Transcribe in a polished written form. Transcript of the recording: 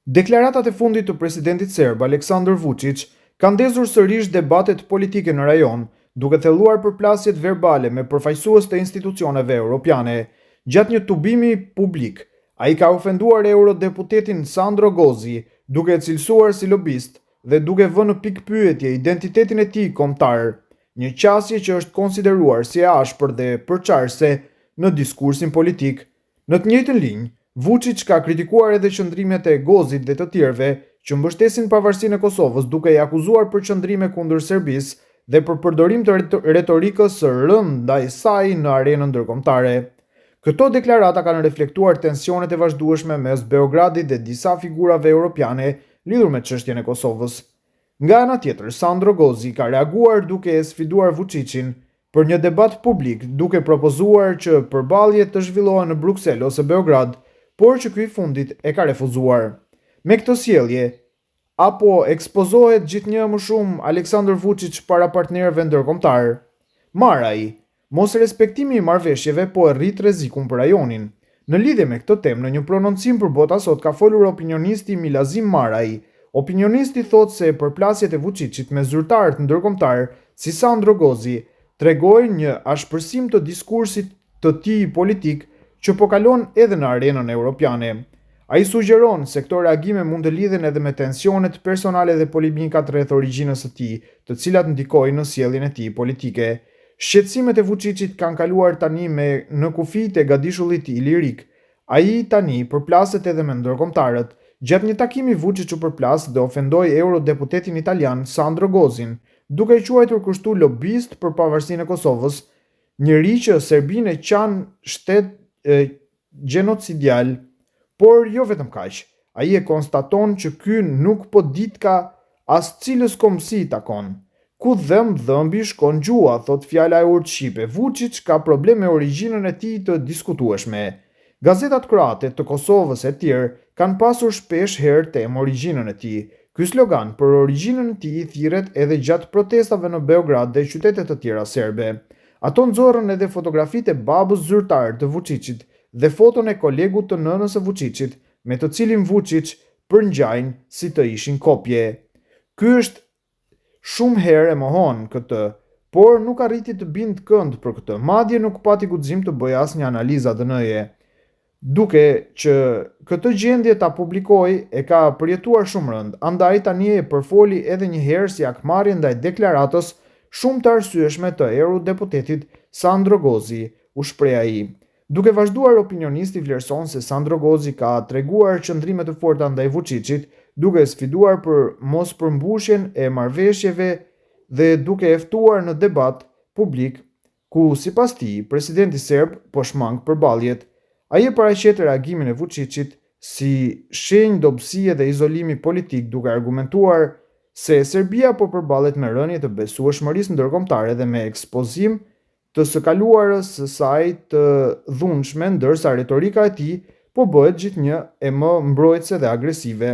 Deklaratat e fundit të presidentit serb, Aleksandër Vuçiç, kanë ndezur sërish debatet politike në rajon, duke thelluar përplasjet verbale me përfaqësues të institucioneve europiane. Gjatë një tubimi publik, ai ka ofenduar eurodeputetin Sandro Gozi, duke e cilësuar si lobist dhe duke vënë në pikëpyetje identitetin e tij kombëtar, një qasje që është konsideruar si e ashpër dhe përçarëse në diskursin politik. Në të njëjtën linjë, Vuçiç ka kritikuar edhe qëndrimet e Gozit dhe të tjerëve që mbështesin pavarësinë e Kosovës duke i akuzuar për qëndrime kundër Serbisë dhe për përdorim të retorikës së rëndë ndaj saj në arenën ndërkombëtare. Këto deklarata kanë reflektuar tensionet e vazhdueshme mes Beogradit dhe disa figurave europiane lidhur me çështjen e Kosovës. Nga ana tjetër, Sandro Gozi ka reaguar duke e sfiduar Vuçiçin për një debat publik, duke propozuar që përballjet të zhvillohen në Bruksel ose Beograd, por që ky i fundit e ka refuzuar. Me këtë sjellje, a po ekspozohet gjithnjë e më shumë Aleksandër Vuçiç para partnerëve ndërkombëtarë? Maraj, Mosrespektimi i marrëveshjeve po e rrit rrezikun për rajonin. Në lidhje me këtë temë, në një prononcim për Bota Sot ka folur opinionisti Milazim Maraj. Opinionisti thotë se përplasjet e Vuçiçit me zyrtarët ndërkombëtarë si Sandro Gozi tregojnë një ashpërsim të diskursit të tij politik që po kalon edhe në arenën europiane. Ai sugjeron se këto reagime mund të lidhen edhe me tensionet personale dhe polemikat rreth origjinës së tij, të cilat ndikojnë në sjelljen e tij politike. Shqetësimet e Vuçiçit kanë kaluar tani me në kufijtë e gadishullit Ilirik. Ai tani përplaset edhe me ndërkombëtarët. Gjatë një takimi Vuçiç u përplas dhe ofendoi eurodeputetin italian Sandro Gozin, duke e quajtur kështu lobist për pavarësinë e Kosovës, njeri që Serbinë e quan shtet gjenocidial. Por jo vetëm kaq, ai e konstaton që ky nuk po ditka as cilës kombësi i takon. Ku dhemb dhëmbi shkon gjuha, thotë fjala e urtë shqipe, Vuçiç ka problem me origjinën e tij të diskutueshme. Gazetat kroate, të Kosovës etj. Kanë pasur shpesh herë temë origjinën e tij. Ky slogan për origjinën e tij thirret edhe gjatë protestave në Beograd dhe qytete të tjera serbe. Ato nxorrën edhe fotografitë e babës zyrtar të Vuçiçit dhe foton e kolegut të nënës së Vuçiçit, me të cilin Vuçiç përngjajnë si të ishin kopje. Ky është shumë herë e mohon këtë, por nuk arriti të bindë kënd për këtë, madje nuk pati guxim të bëjë asnjë analizë ADN-je. Duke që këtë gjendje ta publikojë e ka përjetuar shumë rëndë, andaj tani e përfoli edhe një herë si hakmarrje ndaj deklaratës shumë të arsyeshme të eurodeputetit Sandro Gozi, u shpreh ai. Duke vazhduar opinionisti vlerëson se Sandro Gozi ka treguar qëndrime të forta ndaj Vuçiçit, duke e sfiduar për mospërmbushjen e marrëveshjeve dhe duke e ftuar në debat publik ku sipas tij, presidenti serb po shmang përballjet. Ai e paraqet reagimin e Vuçiçit si shenjë dobësie dhe izolimi politik duke argumentuar se Serbia po përballet me rënie të besueshmërisë ndërkombëtare dhe me ekspozim të së kaluarës së saj të dhunshme ndërsa retorika e tij po bëhet gjithnjë e më mbrojtëse dhe agresive.